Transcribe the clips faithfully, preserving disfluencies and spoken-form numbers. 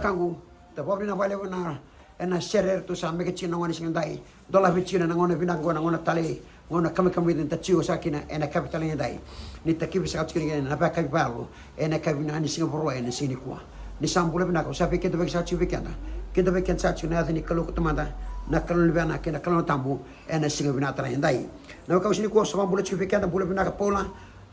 Wekaqu, da vakavinavinaka vakalevu na, ena sere eratou sa meke tiko na gauna ni siga edai. Dolavi tiko na gauna vinaka qo, na gauna talei, gauna kamikamica da tiko saka kina ena capital ni edai. Ni takivi saka tiko kina na vakayakavi vakayalo ena yakavi vinaka ni siga Vakarauwai ena siga nikua. Ni sa bula vinaka, au sa veikidavaki saka tiko vei keda. Kidavaki keda saka tiko ena yaca ni Kalou ko Tamada, na Kalou ni Luvena kei na Kalou na Tabu ena siga vinaka talei edai. Na wekaqu, siga nikua au sa vakabula tiko vei keda, bula vinaka Paula,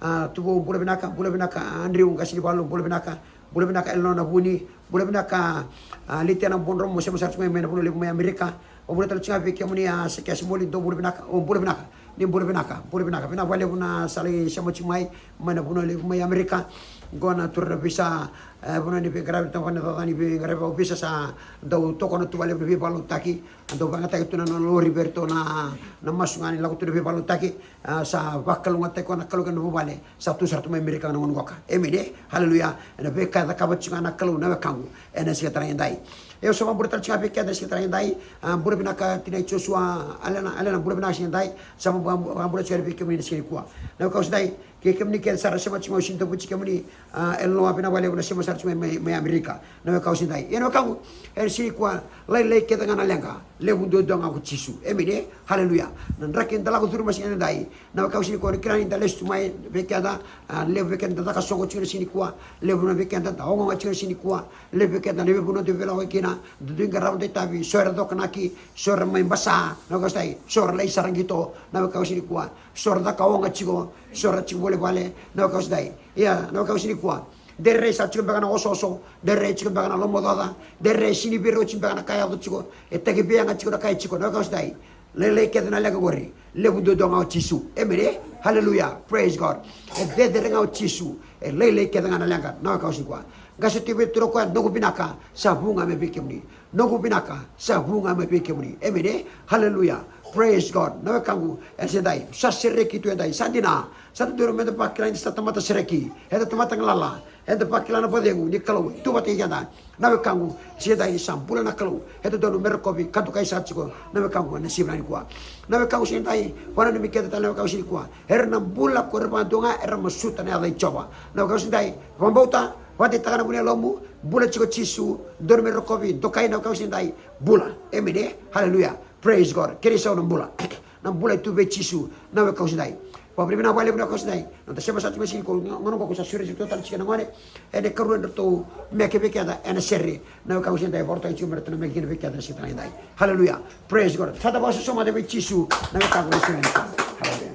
a, Tuvou, bula vinaka, bula vinaka, a, Adriu, qase ni valu, bula vinaka, bula vinaka Elona Vuni, bula vinaka, a, Litena Bodromo, sema sara tiko mai, mai na vanua levu mai Amerika. Au bula tale tiko ga vei kemuni, a, Sekesi Moli, dou bula vinaka, o bula vinaka, ni bula vinaka, bula vinaka. Vinaka vakalevu na sa lai sema tiko mai, mai na vanua levu mai Amerika. Qo na turaga na visa, e, vanua ni veiqaravi, tabana ni cakacaka ni veiqaravi vakaovisa sa dau tokona tu vakalevu na veivakalotutaki. A dau vakayagataki tu na nona lori vei iratou na, na masu ga ni lako tu na veivakalotutaki. A, sa vakalougatataki koya na Kalou kei na vuvale, sa tu sara tu mai Amerika na gauna qoka. Emeni e? Haleluya. Ena veika e cakava tiko ga na Kalou, na wekaqu, ena siga talei edai. Au sa vakabula tale tiko ga vei keda ena siga talei edai. A, bula vinaka tinai Josua, Alena, Alena, bula vinaka siga edai. Sa vakabula tiko ga vei kemuni ena siga nikua. Na wekaqu, siga edai, kei kemuni kece sara sema tiko mai, au sini tavuci kemuni. A, e loa, vinaka vakalevu na sema sara tiko mai, mai, mai Amerika. Na wekaqu, siga edai. Ia na wekaqu, ena siga nikua, lailai kece ga na leqa, levu duadua ga ko Jisu. Emeni e? Haleluya. Na draki da lako curu mai siga edai. Na wekaqu, siga nikua, ni kila ni da lesu tu mai vei keda, a, levu vei keda da caka soqo tiko na siga nikua, levu na vei keda da ogaoga tiko na siga nikua, levu vei keda na veivanua da veilakoyaki kina, da dui qarava, da itavi, so era cokanaki, so era mai basa, na wekaqu, siga edai, so era lai sara qito, na wekaqu, siga nikua, so era caka oga tiko, so era tiko volevale, na wekaqu, siga edai. Ia, na wekaqu, siga nikua, de rairai sa tiko beka na osooso, de rairai tiko beka na lomaocaoca, de rairai sini vei ira oti beka na ka e yaco tiko, e takiveiyaga tiko na ka e tiko, na wekaqu, siga edai. Lailai kece na leqa qori, levu duadua ga o Jisu. Emeni e? Haleluya. Praise God. E cecere ga o Jisu, e lailai kece ga na leqa, na wekaqu, siga nikua. Qase tu vei ira tu o koya, noqu vinaka sa vu ga mai vei kemuni. Noqu vinaka sa vu ga mai vei kemuni. Emeni e? Haleluya. Praise God. Na wekaqu, ena siga edai, sa sereki tu edai, sa dina. Sa dodonu meda vakila ni da sa tamata sereki, eda tamata galala, eda vakila na vakacegu ni Kalou e tu vata kei keda. Na wekaqu, siga edai, ni sa bula na Kalou, e dodonu me rokovi ka dokai saka tiko, na wekaqu, ena siga nikua. Na wekaqu, siga edai, vakananumi keda tale, na wekaqu, siga nikua, era na bula ko ira vakadua ga era masuta na yaca i Jiova. Na wekaqu, siga edai, vakabauta, vakadeitaka na vu ni yalomu, bula tiko Jisu, dodonu me rokovi, dokai, na wekaqu, siga edai, bula. Emeni e? Haleluya. Praise God. Kena isau na bula. Na bula e tu vei Jisu, na wekaqu, siga edai. Vakavinavinaka vakalevu, na wekaqu, siga edai. Na noda sema saka tiko mai siga nikua, gauna qo ko sa sureti iratou tale tiko na gone. Ena ikarua edratou meke vei keda ena sere, na wekaqu, siga edai, vakarautaki tiko me ratou na meke kina vei keda ena siga talei edai. Haleluya. Praise God. Sa da vakasosoma mada vei Jisu, na wekaqu, ena siga nikua. Haleluya.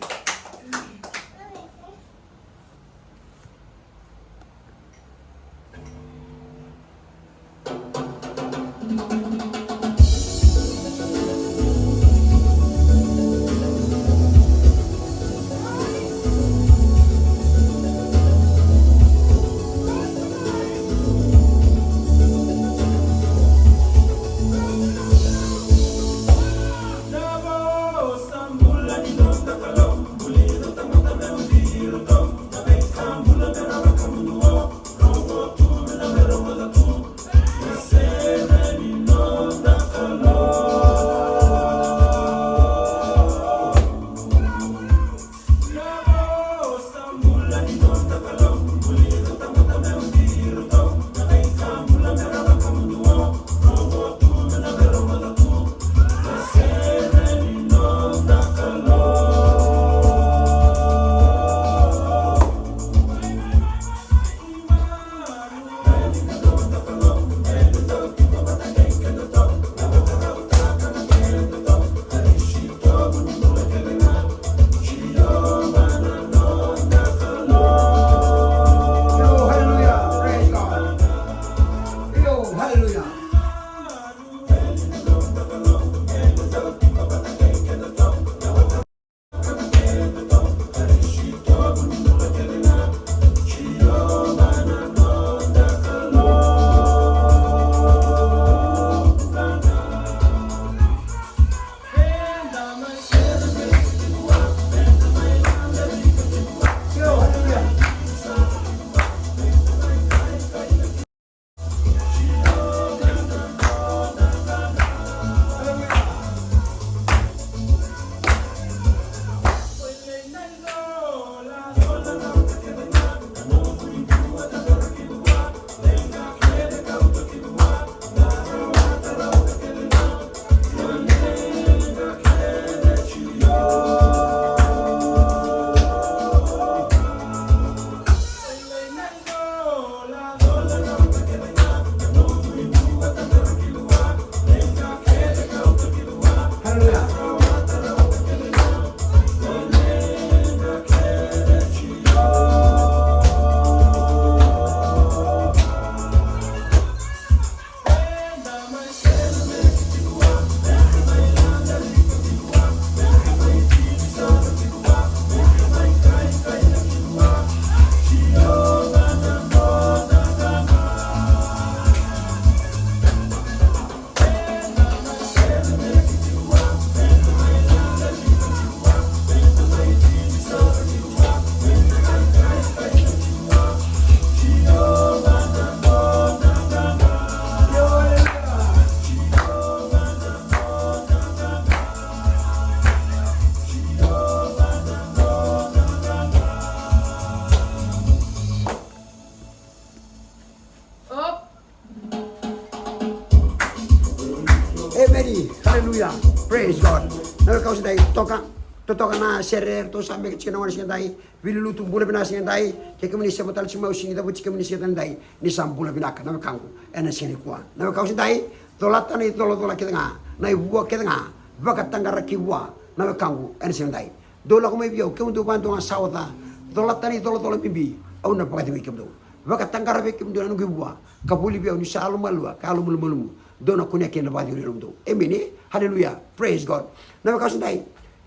Praise God. Na wekaqu siga edai, totoka, totoka na sere eratou sa meke tiko na gone siga edai. Veiliutaki, bula vinaka siga edai. Ke kemuni sema tale tiko mai, au sega ni cavuti kemuni siga edai, ni sa bula vinaka na wekaqu ena siga nikua. Na wekaqu siga edai, colata na icolacola kece ga, na ivua kece ga, vakataqara ki vua na wekaqu ena siga edai. Dou lako mai vei au, kemudou vakadua ga sa oca, colata na icolacola bibi, au na vakacegui kemudou. Vakataqara vei kemudou na noqu ivua, ka vuli vei au niu sa yalomalua ka yalomalumalumu. Dou na kunea kina na vakacegui ni yalomudou. Emeni. Haleluya. Praise God. Na wekaqu siga edai,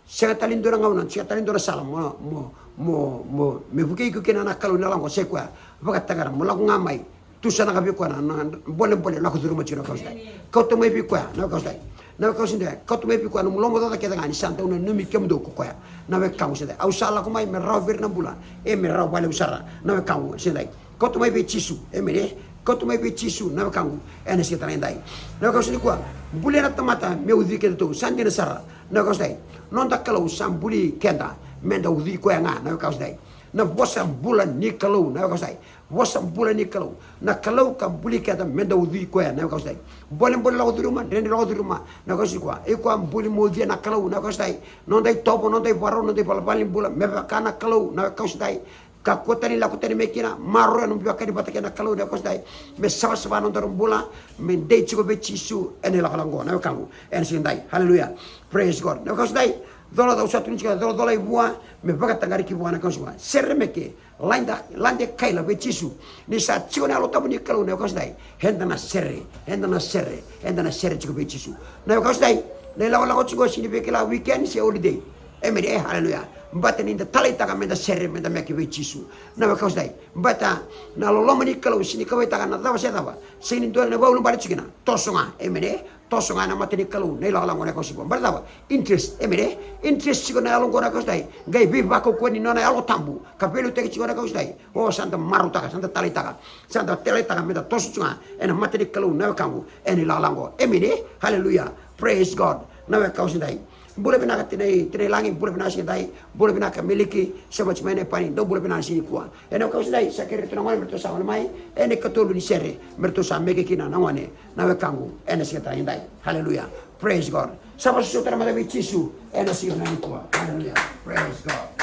sega tale ni dua na gauna, sega tale ni dua na sala mo, mo, mo, mo, me vukei iko kina na Kalou ni lala oqo, sa i koya. Vakataqara, mo lako ga mai. Tu sa na ka vei koya na, na bolebole lako curuma tiko na wekaqu siga edai. Kauta mai vei koya na wekaqu siga edai. Na wekaqu siga edai, kauta mai vei koya na nomu lomaocaoca kece ga ni sa dau nanumi kemudou ko koya. Na wekaqu siga edai, au sa lako mai me rawa vei ira na bula. E me rawa vakalevu sara na wekaqu siga edai. Kauta mai vei Jisu. Emeni. Kauta mai vei Jisu na wekaqu ena siga tale edai. Na wekaqu siga nikua, bulia na tamata me ucui kedatou. Sa dina sara na wekaqu siga edai. Noda Kalou sa buli keda meda ucui koya ga na wekaqu siga edai. Na vosa bula ni Kalou na wekaqu siga edai. Vosa bula ni Kalou. Na Kalou ka buli keda meda ucui koya na wekaqu siga edai. Bolebole lako curuma, dredre lako curuma na wekaqu siga nikua. I koya buli mo ucuya na Kalou na wekaqu siga edai. Noda itovo, noda ivakarau, noda ivalavala ni bula me vaka na Kalou na wekaqu siga edai. Kakua tani lako tani mai kina, maroroya nomu veiwekani vata kei na Kalou na wekaqu siga edai. Me savasava nodaru bula, me dei tiko vei Jisu ena ilakolako oqo na wekaqu ena siga edai. Haleluya. Praise God. Na wekaqu siga edai, colacola, au sa tukuna tiko, colacola ivua me vakataqara ki vua na wekaqu siga nikua. Seremeke, lade, lade kaila vei Jisu. Ni sa tiko na Yalo Tabu ni Kalou na wekaqu siga edai, eda na sere, eda na sere, eda na sere tiko vei Jisu. Na wekaqu siga edai, na ilakolako tiko, sega ni via kila weekend se holiday. Emeni. E, haleluya. Baleta ni da taleitaka meda sere, meda meke vei Jisu na wekaqu siga edai. Baleta na loloma ni Kalou sega ni kauwaitaka na cava se cava. Sega ni dua na vakaulubale tiko kina. Toso ga. Emeni. Toso ga ena mata ni Kalou na ilakolako na wekaqu siga nikua. Baleta cava? Interest. Emeni. Interest tiko na yalo oqo na wekaqu siga edai. Qai veivakaukauwa ni nona Yalo Tabu ka veiliutaki tiko na wekaqu siga edai. O, sa da marautaka, sa da taleitaka, sa da taleitaka meda toso tiko ga ena mata ni Kalou na wekaqu ena ilakolako oqo. Emeni. Haleluya. Praise God. Na wekaqu siga edai, bula vinaka tinai, tinai Lagi, bula vinaka siga edai. Bula vinaka Meliki, sema tiko mai na Epani, dou bula vinaka siga nikua. Ena wekaqu siga edai, sa kerei iratou na gone me ratou sa gole mai ena ikatolu ni sere me ratou sa meke kina na gone na wekaqu ena siga tale edai. Haleluya. Praise God. Sa vakasoso tale mada vei Jisu ena siga nikua. Haleluya. Praise God.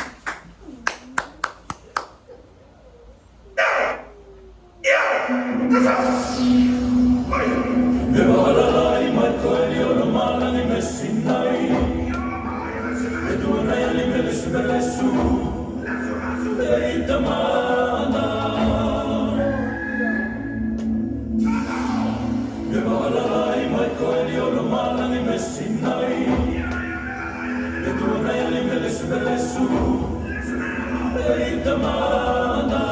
Me vakalalai mai ko Eliona malagi me sinai. Me dua na yali me lesu me lesu. Vei tamana. Me vakalalai mai ko Eliona malagi me sinai. Me dua na yali me lesu me lesu. Vei tamana.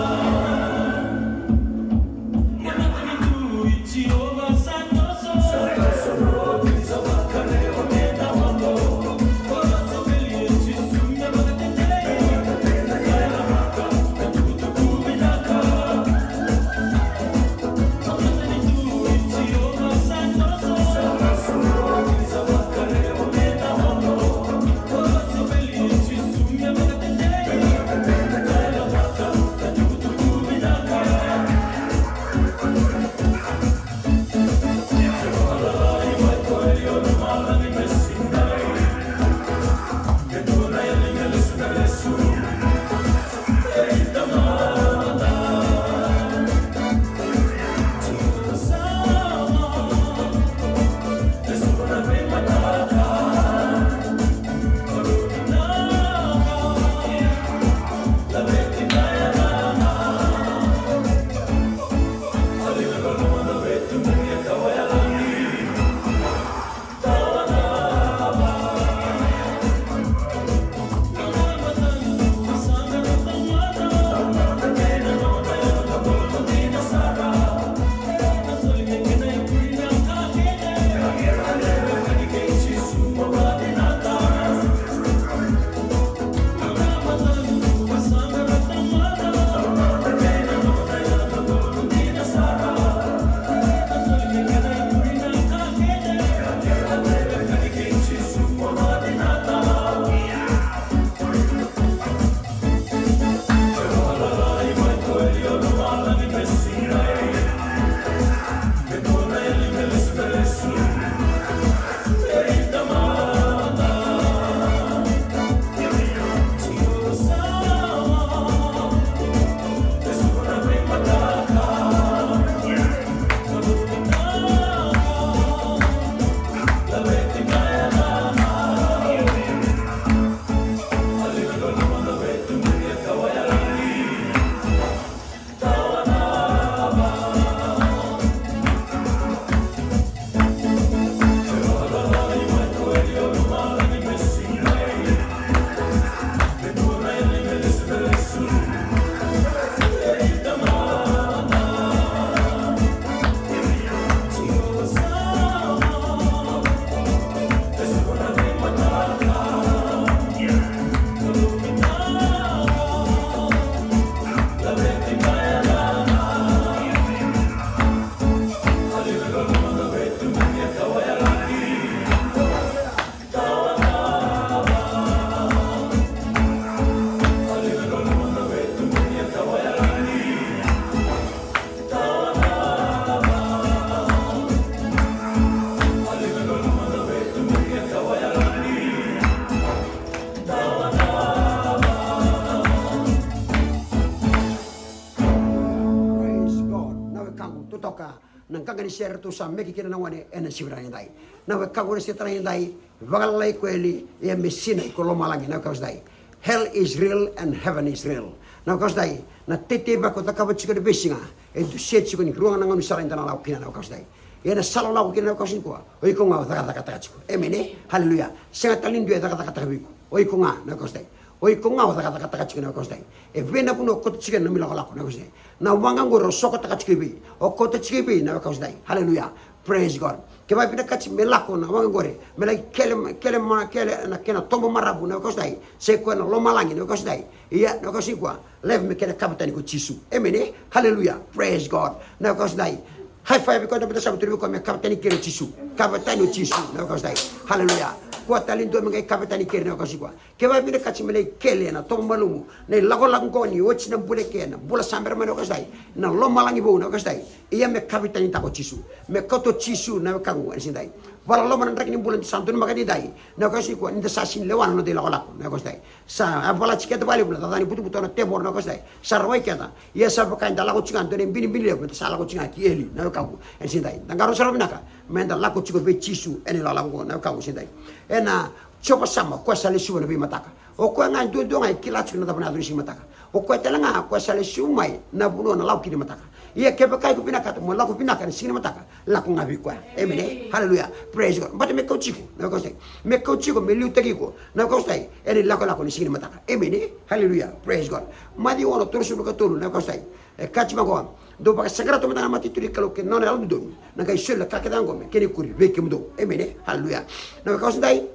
toka na qaqa ni sere ratou sa meke kina na gone ena siga vinaka nidai. Na wekaqu ena siga vinaka nidai, vakalalai ko eli, ia me sinai ko lomalagi, na wekaqu ena siga nidai. Hell is real and heaven is real. Na wekaqu ena siga nidai, na teitei vaka o cakava tiko ena veisiga, e dusia tiko ni rua ga na gaunisala eda na lako kina, na wekaqu ena siga nidai. Ia na sala o lako kina, na wekaqu ena siga nikua, o iko ga o cakacakataka tiko. Emeni e? Haleluya. Sega tale ni dua e cakacakataka vei iko. O iko ga, na wekaqu ena siga nidai. O iko ga o cakacakataka tiko, na wekaqu ena siga nidai. E vei na vanua o koto tiko kina na nomu ilakolako, na wekaqu ena siga nidai? Na waqa oqori o sokotaka tiko i vei? O koto tiko i vei, na wekaqu ena siga nidai? Haleluya. Praise God. Kevaka e vinakati me lako na waqa oqori, me lai kele, kele ma, kele na kena tobo maravu, na wekaqu ena siga nidai, se koya na lomalagi, na wekaqu ena siga nidai. Ia, na wekaqu ena siga nikua, laiva me kena kavetani ko Jisu. Emeni e? Haleluya. Praise God. Na wekaqu ena siga nidai. High five vei koya e dau vata sara, tukuna vei koya me kavetani keri o Jisu. Kavetani o Jisu, na wekaqu ena siga nidai. Haleluya. Koya tale e dua me qai kavetani keri, na wekaqu ena siga nikua. Kevaka e vinakati me lai kele na tobo malumu, na ilakolako oqo ni oti na bula eke, na bula sa bera mai, na wekaqu ena siga nidai, na lomalagi vou, na wekaqu ena siga nidai. Ia me kavetanitaka o Jisu. Me kauta o Jisu, na wekaqu ena siga nidai. Vakaloloma na draki ni bula eda sa donumaka nidai, na wekaqu ena siga nikua, ni da sa sega ni lewa na noda ilakolako, na wekaqu ena siga nidai. Sa yavalati keda vakalevu na caca ni butobuto, na tevoro, na wekaqu ena siga nidai. Sa rawai keda. Ia sa vaka eda lako tiko ga, dua na ibinibini levu meda sa lako tiko ga ki eli, na wekaqu ena siga nidai. Da qarauna sara vinaka meda lako tiko vei Jisu ena ilakolako oqo, na wekaqu ena siga nidai. Ena Jiova Sama, o koya sa lesuva na veimataka. O koya ga duadua ga e kila tiko na cava na yaco ni siga ni mataka. O koya tale ga o koya sa lesuva mai na vanua na lako kina ni mataka. Ia kevaka iko vinakata mo lako vinaka ena siga ni mataka, lako ga vei koya. Emeni e? Haleluya. Praise God. Baleta me kauti iko, na wekaqu ena siga nidai. Me kauti iko, me liutaki iko, na wekaqu ena siga nidai, ena ilakolako ni siga ni mataka. Emeni e? Haleluya. Praise God. Maciu ono, tolusagavulu ka tolu, na wekaqu ena siga nidai. E kaya tiko vaqo: Dou vakasaqara tu mada ga na matanitu ni Kalou kei na nona yalododonu, na qai soli na ka kece oqo me kena ikuri vei kemudou. Emeni e? Haleluya. Na wekaqu ena siga nidai,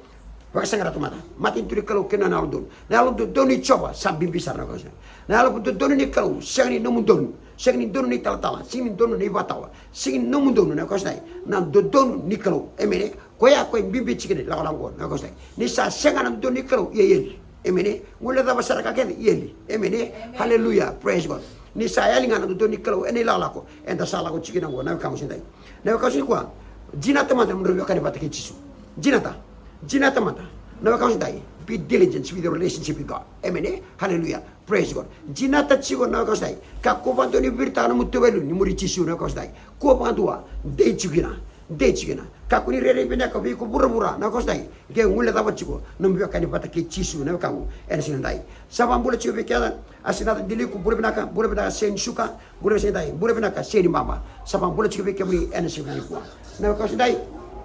vakasaqara tu mada na matanitu ni Kalou kei na nona yalododonu. Na yalododonu i Jiova sa bibi sara, na wekaqu ena siga nidai. Na yalododonu ni Kalou sega ni nomu donu, sega ni donu na italatala, sega ni donu na ivakatawa, sega ni nomu donu, na wekaqu ena siga nidai. Na dodonu ni Kalou. Emeni e? Koya, koya e bibi tiko ena ilakolako oqo, na wekaqu ena siga nidai. Ni sa sega na dodonu ni Kalou, ia i eli. Emeni e? Guilecava sara na ka kece, i eli. Emeni e? Haleluya. Praise God. Ni sa yali ga na dodonu ni Kalou ena ilakolako eda sa lako tiko kina oqo, na wekaqu ena siga nidai. Na wekaqu ena siga nikua, dinata mada na nomudrau veiwekani vata kei Jisu. Dinata. Dinata mada, na wekaqu ena siga nidai. Be diligent with your relationship with God. Emeni e? Haleluya. Praise God. Dinata tiko, na wekaqu ena siga nidai. Kakua vakadua ni viritaka na nomu itovo e liu ni muri Jisu, na wekaqu ena siga nidai. Kua vakadua. Dei tiko kina. Dei tiko kina. Kakua ni rairai vinaka vei iko vuravura, na wekaqu ena siga nidai. Ke guilecava tiko na nomu veiwekani vata kei Jisu, na wekaqu ena siga nidai. Sa vakabula tiko vei keda a Sinata Diliku, bula vinaka, bula vinaka Seni Suka, bula vinaka Seni Dai, bula vinaka Seni Baba. Sa vakabula tiko vei kemuni ena siga nikua, na wekaqu ena siga nidai.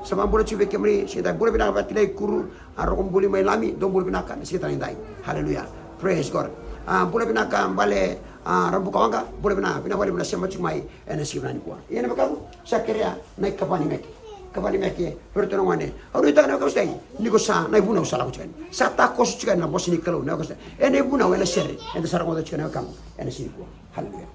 Sa vakabula tiko vei kemuni siga nidai. Bula vinaka Vatilai Kuru, a, Rokobuli mai Lami, dou bula vinaka na siga nidai. Haleluya. Praise God. A, bula vinaka Bale, a, Rabukawaqa, bula vinaka, vinaka vakalevu na sema tiko mai ena siga nikua. Ia na wekaqu, sa kerea na ikava ni meke. Ikava ni meke vei iratou na gone. Au nuitaka, na wekaqu ena siga nidai, ni ko sa, na ivunau sa lako tiko yani, sa takoso tiko yani na vosa ni Kalou, na wekaqu ena siga nidai. Ena ivunau, ena sere eda sa rogoca tiko, na wekaqu, ena siga nikua. Haleluya.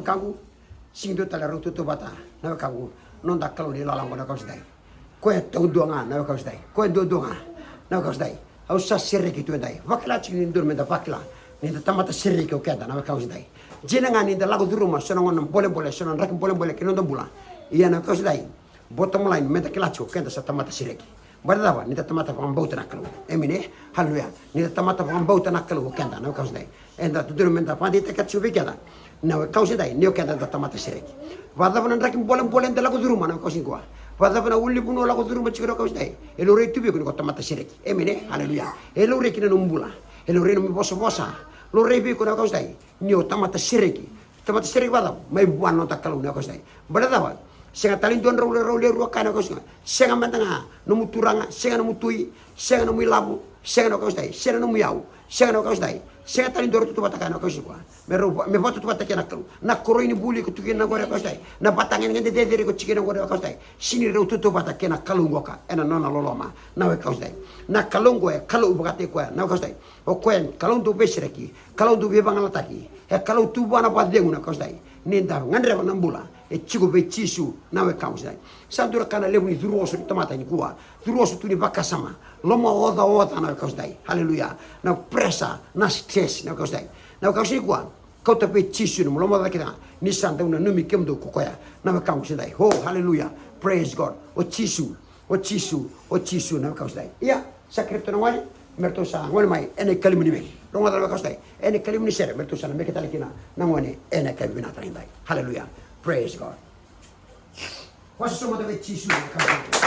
Wekaqu, sega ni dua tale rau tautauvata, na wekaqu, noda Kalou ni lala qo, na wekaqu edaidai. Koya taudua ga, na wekaqu edaidai. Koya duadua ga, na wekaqu edaidai. Au sa sereki tu edaidai. Vakila tiko ni dodonu meda vakila ni da tamata sereki o keda, na wekaqu edaidai. Dina ga ni da lako curuma so na gauna bolebole, so na draki bolebole ki na noda bula. Ia, na wekaqu edaidai, bottom line, meda kila tiko o keda sa tamata sereki. Baleta na cava? Ni da tamata vakabauta na Kalou. Emeni e? Haleluya. Ni da tamata vakabauta na Kalou o keda, na wekaqu edaidai. Eda dodonu meda vakadeitaka tiko vei keda, na wekaqu edaidai, ni o keda da tamata sereki. Vakacava na draki bolebole eda lako curuma, na wekaqu nikua? Vakacava na ulunivanua o lako curuma tiko, na wekaqu edaidai? E laurai tu vei iko ni ko tamata sereki. Emeni e? Haleluya. E laurai ki na nomu bula. E laurai nomu vosavosa. Laurai vei iko, na wekaqu edaidai, ni o tamata sereki. Tamata sereki vakacava? Mai vua na noda Kalou, na wekaqu edaidai. Baleta na cava? Sega tale ni dua na rau, rau lewe rua kaya, na wekaqu nikua. Sega mada ga nomu turaga, sega nomu tui, sega nomu ilavo, sega, na wekaqu edaidai, sega nomu iyau, sega, na wekaqu edaidai. Sega tale ni dua rau tautauvata kaya, na wekaqu nikua. Me rau va-, me vakatautauvata kei na Kalou. Na koroi ni vuli iko tu kina qori, na wekaqu edaidai. Na vatagedegede cecere iko tiko kina qori, na wekaqu edaidai. Sega ni rau tautauvata kei na Kalou qoka ena nona loloma, na wekaqu edaidai. Na Kalou qo e Kalou vakataki koya, na wekaqu edaidai. O koya e Kalou dau veisereki, Kalou dau veivagalalataki, e Kalou tu vua na vakacegu, na wekaqu edaidai. Ni da gadreva na bula e tiko vei Jisu, na wekaqu edaidai. Sa dua na ka na levu ni curuoso ni tamata nikua. Curuoso tu ni vakasama, lomaocaoca, na wekaqu edaidai. Haleluya. Na pressure, na stress, na wekaqu edaidai. Na wekaqu nikua, kauta vei Jisu, na nomu lomaocaoca kece ga, ni sa dau nanumi kemudou ko koya, na wekaqu edaidai. Oh, haleluya. Praise God. O Jisu, o Jisu, o Jisu, na wekaqu edaidai. Ia, sa kerei ratou na gone me ratou sa gone mai ena ikalima ni wiki. Rogoca, na wekaqu edaidai, ena ikalima ni sere me ratou sa na meke tale kina na gone ena yakavi vinaka tale edaidai. Haleluya. Praise God. Vosa sobu mada vei Jisu, na wekaqu edaidai.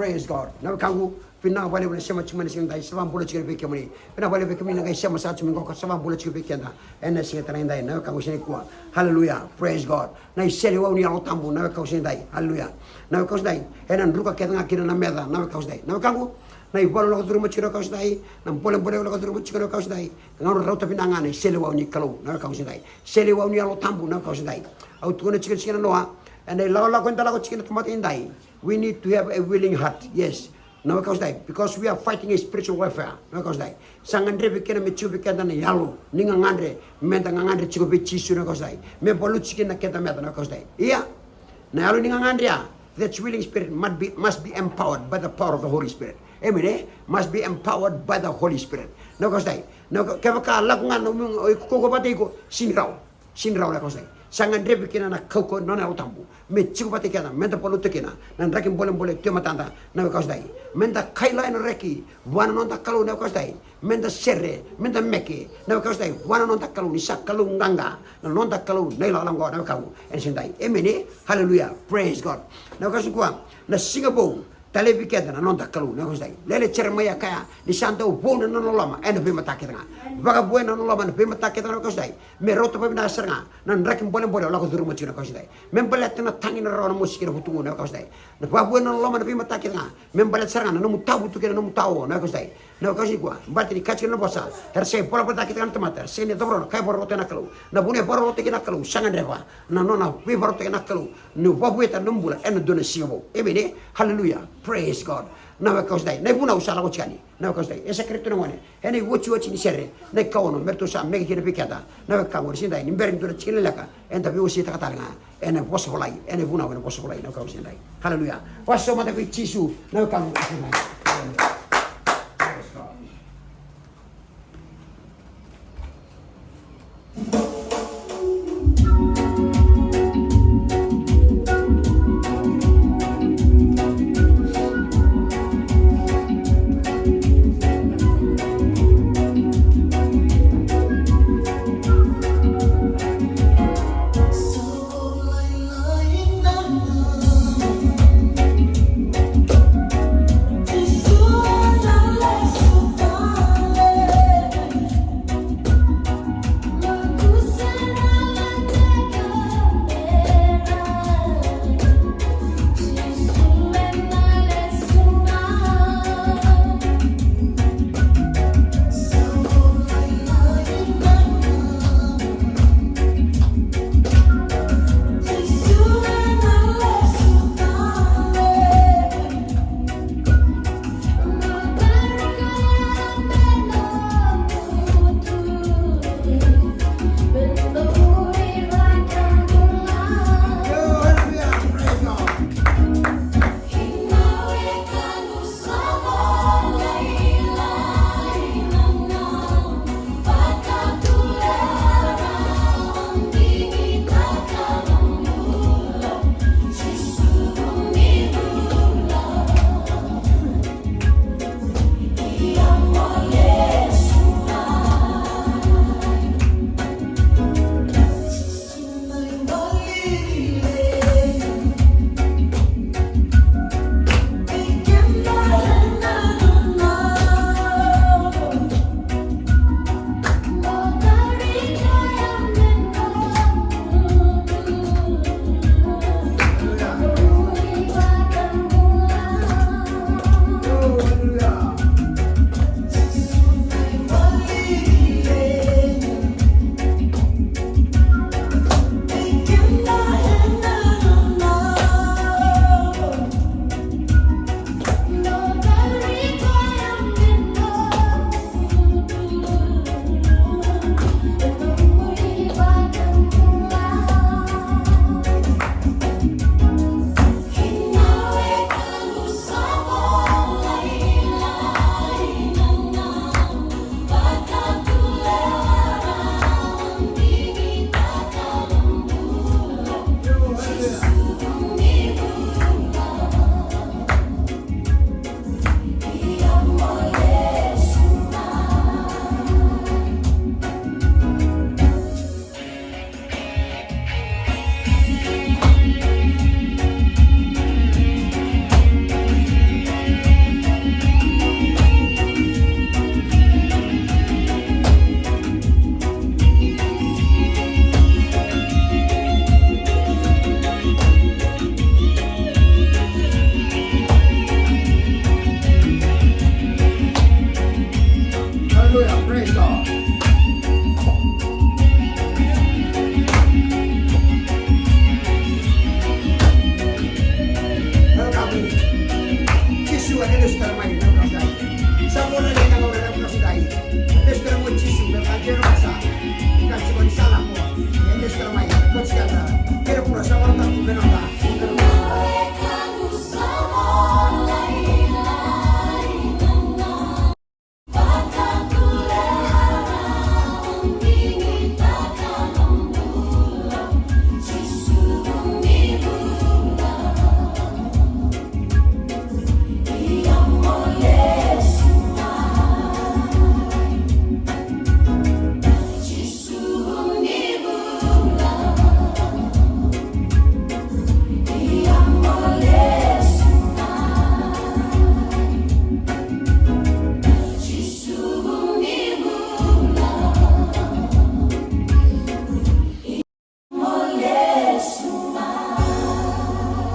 Praise God. Na wekaqu, vinaka vakalevu na sema tiko mai na siga edai, sa vakabula tiko vei kemuni. Vinaka vakalevu vei kemuni na qai sema sara tiko mai qo, sa vakabula tiko vei keda ena siga talei edai, na wekaqu, siga nikua. Hallelujah. Praise God. Na iseleiwau ni Yalo Tabu, na wekaqu, siga edai. Hallelujah. Na wekaqu, siga edai, ena druka kece ga kina na meca, na wekaqu, siga edai. Na wekaqu, na ivalu lako curuma tiko, na wekaqu, siga edai, na bolebole lako curuma tiko, na wekaqu, siga edai. Gauna rauta vinaka ga na iseleiwau ni Kalou, na wekaqu, siga edai. Seleiwau ni Yalo Tabu, na wekaqu, siga edai. Au tukuna tiko ena siga nanoa, ena ilakolako eda lako tiko kina na tamata edai, we need to have a willing heart. Yes. Na wekaqu, siga edai, because we are fighting a spiritual warfare, na wekaqu, siga edai. Sa gadrevi kina me tiko vei keda na yalo ni gagadre, meda gagadre tiko vei Jisu, na wekaqu, siga edai, me valuti kina na keda meca, na wekaqu, siga edai. Ia, na yalo ni gagadre ya, that willing spirit must be, must be empowered by the power of the Holy Spirit. Amen, e? Must be empowered by the Holy Spirit. Na wekaqu, siga edai. Na wekaqu, kevaka lako ga na umi, o iko kaukaua vata iko, sega ni rawa. Sega ni rawa, na wekaqu, siga edai. Sa gadrevi kina na kaukaua ni nona Yalo Tabu me tiko vata kei keda, meda valuta kina na draki bolebole tu e matada, na wekaqu, siga edai. Meda kaila ena reki vua na noda Kalou, na wekaqu, siga edai. Meda sere, meda meke, na wekaqu, siga edai, vua na noda Kalou, ni sa Kalou qaqa na noda Kalou na ilakolako, na wekaqu, ena siga edai. Amen, e? Hallelujah. Praise God. Na wekaqu, siga nikua, na siga vou, talevi keda na noda Kalou, na wekaqu, siga edai. Lele Jeremaia kaya ni sa dau vou na nona loloma ena veimata kece ga. Vakavueti na nona loloma ena veimata kece ga, na wekaqu, siga edai, me rauta vakavinaka sara ga na draki bolebole o lako curuma tiko, na wekaqu, siga edai. Me baleta na tagi, na rarawa, na mosi kei na vutugu, na wekaqu, siga edai. Na vakavueti na nona loloma ena veimata kece ga, me baleta sara ga na nomu tavutu kei na nomu tao, na wekaqu, siga edai. Na wekaqu, siga nikua, baleta ni kaya tiko na vosa, era sega ni valavala cake tiko na tamata, era sega ni cava rawa na ka e vakarota na Kalou. Na vuna e vakarota kina na Kalou sa gadreva na nona veivakarotaki na Kalou ni vakavueta na nomu bula ena dua na siga vou. Amen, e? Hallelujah. Praise God. Na wekaqu, siga edai, na ivunau sa lako tiko yani, na wekaqu, siga edai. E sa kerei tu na gone ena iotioti ni sere, na ikaono, me ratou sa meke kina vei keda, na wekaqu, ena siga edai, ni bera ni dua na tikina leleka, eda veiwaseitaka tale ga ena vosa volai, ena ivunau ena vosa volai, na wekaqu, siga edai. Hallelujah. Vakasausau mada vei Jisu, na wekaqu, ena siga edai. Hallelujah. Praise God.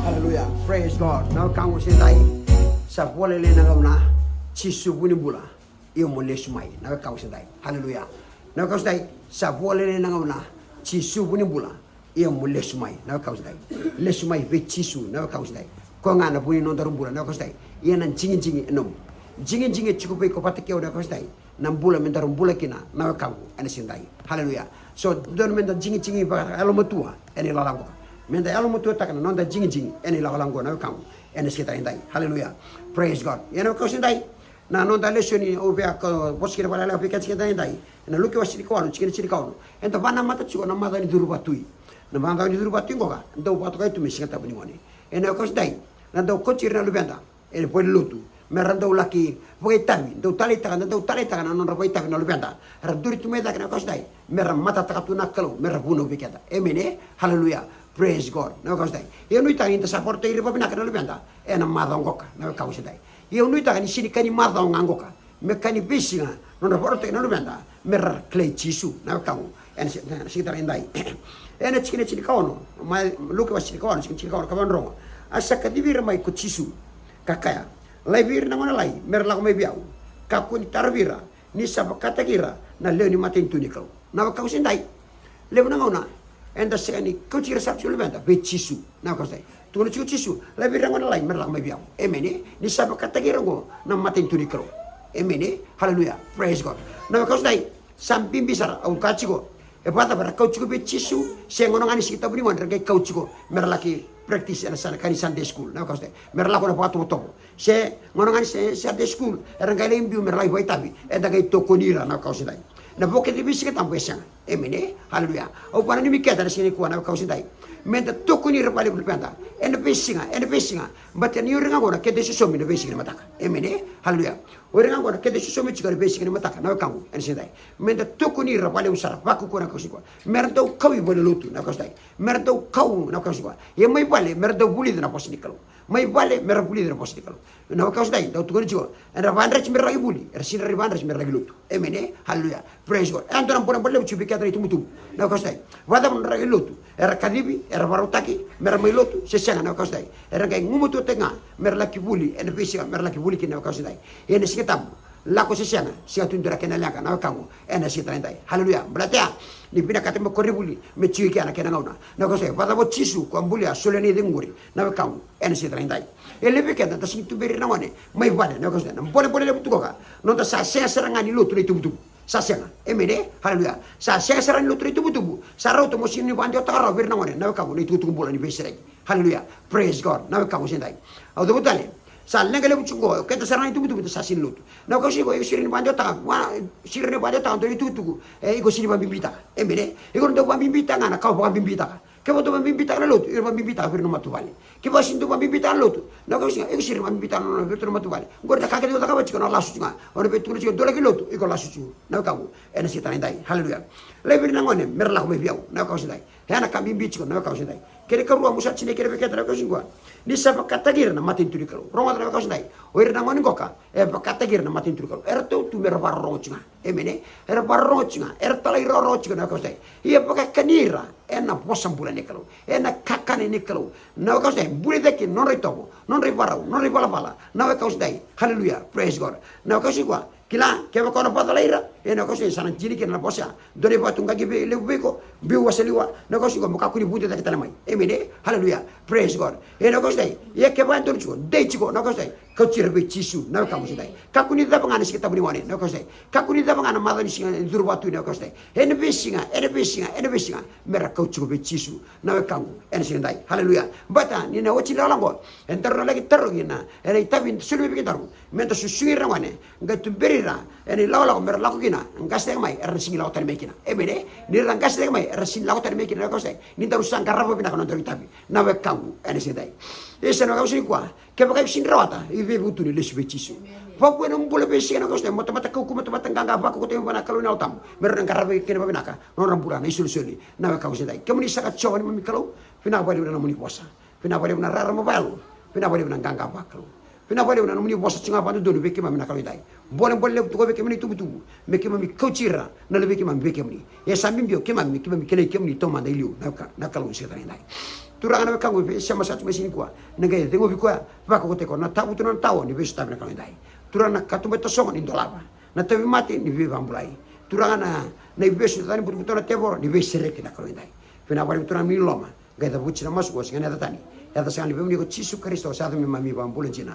Hallelujah. Praise God. Na wekaqu, se dai. Sa volele na gauna, Jisu vu ni bula, ia mo lesu mai. Na wekaqu, se dai. Hallelujah. Na wekaqu, se dai. Sa volele na gauna, Jisu vu ni bula, ia mo lesu mai. Na wekaqu, se dai. Lesu mai vei Jisu. Na wekaqu, se dai. Koya ga na vu ni nodaru bula. Na wekaqu, se dai. Ia na jigijigi e nomu. Jigijigi e tiko vei iko vata kei au. Na wekaqu, se dai. Na bula me daru bula kina, na wekaqu, ena siga dai. Hallelujah. So dodonu me da jigijigi vakayalomatua ena ilakolako qo. Me da yalomatuataka na noda jigijigi ena ilakolako qo, na wekaqu, ena siga dai. Hallelujah. Praise God. Ia na wekaqu, siga dai, na noda lesoni au via vosa kina vakalailai vei keda siga dai. Ena Luke wase tinikaono, tikina tinikaono. Eda vanamata tiko na macawa ni curu vakatui. Na macawa ni curu vakatui qoka dau vakatokai tu me Siga Tabu ni Gone. Ena wekaqu, siga dai, na dau kauti ira na luveda ena valenilotu me ra dau laki vakaitavi, dau taleitaka, da dau taleitaka na nodra vakaitavi na luveda. Ra duri tu mai cake, na wekaqu, siga dai, me ra matataka tu na Kalou, me ra vunau vei keda. Emeni e? Hallelujah. Praise God. Na wekaqu, siga dai, ia nuitaka ni da sa vakarautaki ira vakavinaka na luveda ena macawa qoka, na wekaqu, siga dai. Ia nuitaka ni sega ni ka ni macawa ga qoka, me ka ni veisiga nodra vakarautaki na luveda me ra kilai Jisu, na wekaqu, ena si-, na siga dai. Ena tikina tinikaono, mai Luke wase tinikaono, tikina tinikaono, ka vakarogo: A sa kacivi ira mai ko Jisu, ka kaya, Laivi ira na gone lalai me ra lako mai vei au. Kakua ni taro vei ira, ni sa vakataki ira na lewe ni matanitu ni Kalou. Na wekaqu, siga dai, levu na gauna eda sega ni kauti ira sara tiko na luveda vei Jisu. Na wekaqu, siga dai, tukuna tiko Jisu, laivi ira na gone lalai me ra lako mai vei au. Emeni e? Ni sa vakataki ira oqo na matanitu ni Kalou. Emeni e? Hallelujah. Praise God. Na wekaqu, siga dai, sa bibi sara, au kaya tiko, e vakacava era kauti iko vei Jisu, se gauna ga ni Siga Tabu ni Gone era qai kauti iko me ra laki practice ena Sun-, ka ni Sunday school, na wekaqu, siga dai, me ra lako na vakatovotovo. Se gauna ga ni se-, Sunday school era qai lai biu me ra lai vakaitavi, eda qai tokoni ira, na wekaqu, siga dai. Na vakaitavi vei Siga Tabu e sega. Emeni e? Hallelujah. Au vakananumi keda na siga nikua, na wekaqu, siga dai, me da tokoni ira vakalevu na luveda ena veisiga, ena veisiga. Baleta ni o ira ga oqo na keda isosomi na veisiga ni mataka. Emeni e? Hallelujah. O ira ga oqo na keda isosomi tiko ena veisiga ni mataka, na wekaqu, ena siga dai, me da tokoni ira vakalevu sara, vakaukauwa, na wekaqu, siga nikua, me ra dau kau i valenilotu, na wekaqu, siga dai, me ra dau kau, na wekaqu, siga nikua. Ia mai vale me ra dau vulica na vosa ni Kalou. Mai vale me ra vulica na vosa ni Kalou. Na wekaqu, siga dai, dau tukuna tiko, era vakadreti me ra laki vuli, era sega ni ra vakadreti me ra laki lotu. Emeni e? Hallelujah. Praise God. E dua na bolebole levu tiko vei keda na itubutubu, na wekaqu, siga dai. Vakacava nodra laki lotu? Era kacivi, era vakarautaki me ra mai lotu, se sega, na wekaqu, siga dai? Era qai gumatuataki ga me ra laki vuli ena veisiga me ra laki vuli kina, na wekaqu, siga dai. Ia na Siga Tabu, lako se sega, sega tu ni dua na kena leqa, na wekaqu, ena siga dai. Hallelujah. Baleta ya ni vinakata me koronivuli me tiko i kea na kena gauna, na wekaqu, siga dai. Vakacava o Jisu ko a bulia, solia na icegu qori, na wekaqu, ena siga dai. E levu vei keda da sega ni tuberi ira na gone mai vale, na wekaqu, siga dai. Na bolebole levu tu qoka, noda sa sega sara ga ni lotu na itubutubu. Sa sega. Emeni e? Hallelujah. Sa sega sara ni lotu na itubutubu, sa rauta mo sega ni vakadewataka rawa vei ira na gone, na wekaqu, na itukutuku bula ni veisereki. Hallelujah. Praise God. Na wekaqu, siga dai, au cavuta tale, sa leqa levu tiko qo, keda sara na itubutubu da sa sega ni lotu. Na wekaqu, siga nikua, iko sega ni vakadewataka, wa-, sega ni vakadewataka dua na itukutuku, e, iko sega ni vakabibitaka. Emeni e? Iko na dau vakabibitaka ga na ka o vakabibitaka. Kevaka dau vakabibitaka na lotu, iko vakabibitaka vei ira na matavuvale. Kevaka sega ni dau vakabibitaka na lotu, na wekaqu, siga, iko sega ni vakabibitaka na, na, vei ira na matavuvale. Qori na ka kece o cakava tiko na lasu tiko ga. O na vei tukuna tiko, dua laki lotu, iko lasu tiko, na wekaqu, ena siga dai. Hallelujah. Laivi ira na gone me ra lako mai vei au, na wekaqu, siga dai. E ya na ka bibi tiko, na wekaqu, siga dai. Kena ikarua meu sa tinia kina vei keda, na wekaqu, siga nikua, ni sa vakataki ira na matanitu ni Kalou. Rogoca, na wekaqu, siga dai. O ira na gone qoka e vakataki ira na matanitu ni Kalou. Eratou tu me ra vakarorogo tiko ga. Emeni e? Era vakarorogo tiko ga, era talairawarawa tiko ga, na wekaqu, siga dai. Ia vakakani ira ena vosa bula ni Kalou, ena kakana ni Kalou, na wekaqu, siga dai. Buli cake nodra itovo, nodra ivarau, nodra ivalavala, na wekaqu, siga dai. Hallelujah. Praise God. Na wekaqu, siga nikua, Kila, kevaka o na vakacalai ira, e na kausi sa na jini kina na vosa. Dua na ivakatugaqi vei levu vei iko, biu wasaliwa, na kausi iko mo kakua ni vude cake tale mai. Emeni e? Haleluya. Praise God. E na kausi dai, ia kevaka e donu tiko, dei tiko, na kausi dai. Kauti ira vei Jisu, na wekaqu siga dai. Kakua ni cava ga na Siga Tabu ni gone, na wekaqu siga dai. Kakua ni cava ga na macawa ni siga e curu vatu, na wekaqu siga dai. E na veisiga, e na veisiga, e na veisiga. Me ra kauti iko vei Jisu, na wekaqu, e na siga dai. Haleluya. Bata ni na oti ni lakolako oqo, e daru na laki tarogi na, e na itavi soli mai vei kedaru. Me da susugi ira na gone, qai tuberi ira e na ilakolako me ra lako kina, qase cake mai era na sega ni lako tani mai kina. Emeni e? Ni ra qase cake mai era sega ni lako tani mai kina, na wekaqu siga dai. Ni daru sa qarava vinaka na nodaru itavi, na wekaqu, e na siga dai. Isa, na wekaqu siga nikua, kevaka e sega ni rawata, e veivutuni, lesu vei Jisu. Vakavuna na bula veisiga, na wekaqu siga dai, mo tamata kaukaua, mo tamata qaqa, vakaukauwataki mai vua na Kalou na Yalo Tabu, me rawa ni qarava kina vakavinaka na nodra bula na isolisoli, na wekaqu siga dai. Kemuni saka Jiova neimami Kalou, vinaka vakalevu na nomuni vosa. Vinaka vakalevu na rarama vakayalo. Vinaka vakalevu na qaqa vakalou. Vinaka vakalevu na nomuni vosa tiko ga vakadodonu vei keimami, na Kalou edai. Bolebole levu tiko vei keimami na itubutubu, me keimami kauti ira na luvei keimami vei kemuni. Ia sa bibi o keimami me keimami kilai kemuni taumada e liu, na ka, na Kalou ni Siga Tabu edai. Turaga na wekaqu, e sema sa tu mai siga nikua, na qai ceguvi koya, vakaukauwataki koya, na tavutu na tawa ni veisotavi, na Kalou edai. Turaga na katuba e tasogo ni dolava, na tauvimate ni veivakabulai. Turaga na, na ivesu ni cakacaka ni butobuto na tevoro ni veisereki, na Kalou edai. Vinaka vakalevu Turaga ni loma. Qai cavuti na masu qo, sega ni yaca tani. Yaca sega ni veivanua ko Jisu Karisito, sa yaca me keimami vakabula dina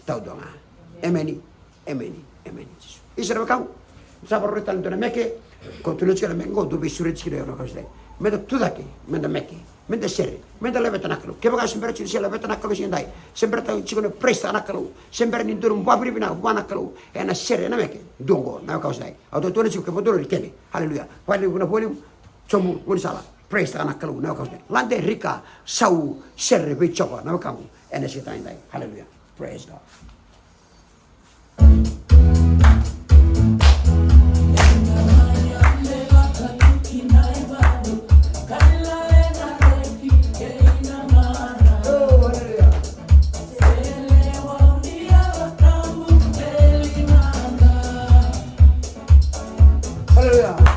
taudua ga. Emeni. Emeni. Emeni Jisu. Isa na wekaqu, sa vakarau tale dua na meke. Ko tu na tiko na meke qo, dou veisureti kina io, na Kalou siga edai. Me da tucake, me da meke, me da sere, me da laveta na Kalou. Kevaka se bera tiko ni se laveta na Kalou siga edai, se bera tiko ni praise na Kalou, se bera ni dua na vakavinavinaka vua na Kalou, e na sere, e na meke. Dua qo, na wekaqu siga edai. Au tautauna tiko, kevaka dou raica, kele. Haleluya. Vakalevu na volume. Jomu, gaunisala. Praise taka na Kalou, na wekaqu siga edai. Lade, rika, sau, sere vei Jiova, na wekaqu, e na Siga Tabu edai. Haleluya. Praise God. Haleluya. Haleluya.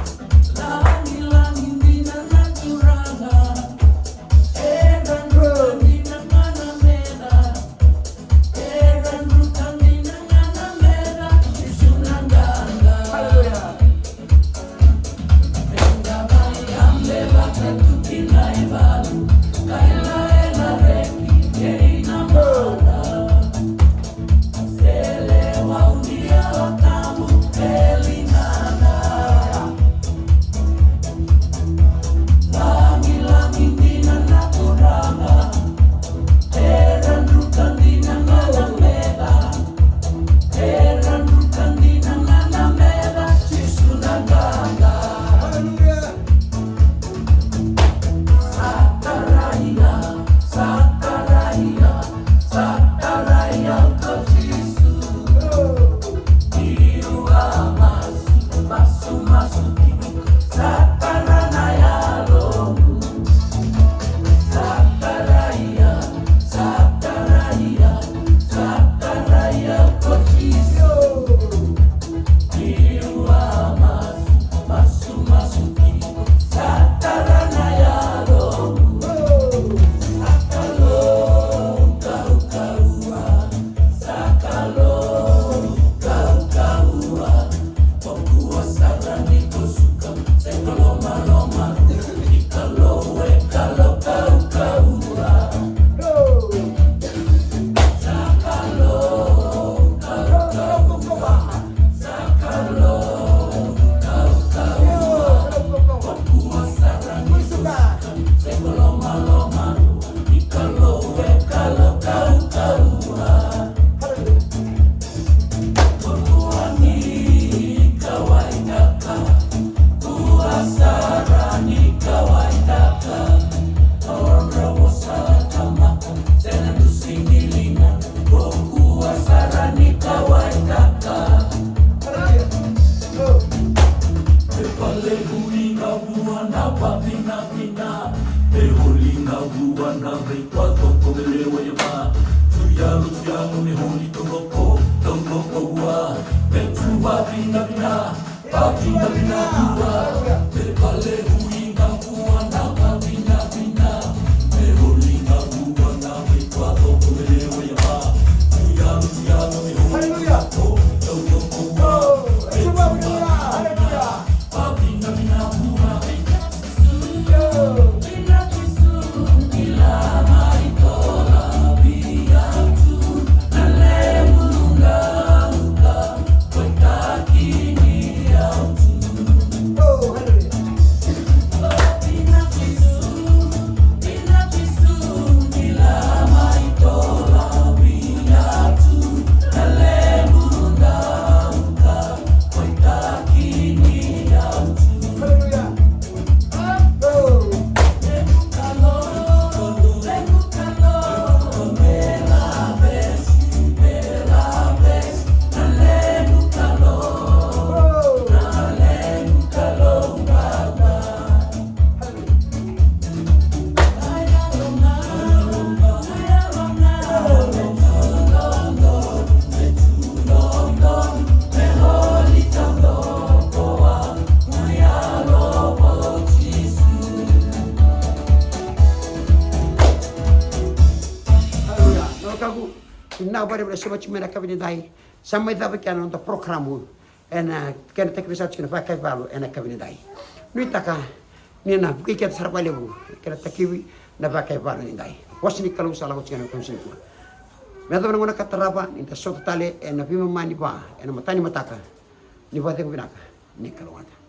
Vinaka vakalevu na sema tiko mai na yakavi nidai. Sa mai cava kina na noda porokaramu ena kena takivisa tiko na vakaivalu ena yakavi nidai. Nuitaka ni na vukei keda sara vakalevu kena takivi na vakaivalu nidai. Vosa ni Kalou sa lako tiko ena yakavi nikua. Me yacova na gauna ka tarava ni da sota tale ena veimama ni va ena mataka ni mataka. Ni vakacegu vinaka, ni kalougata.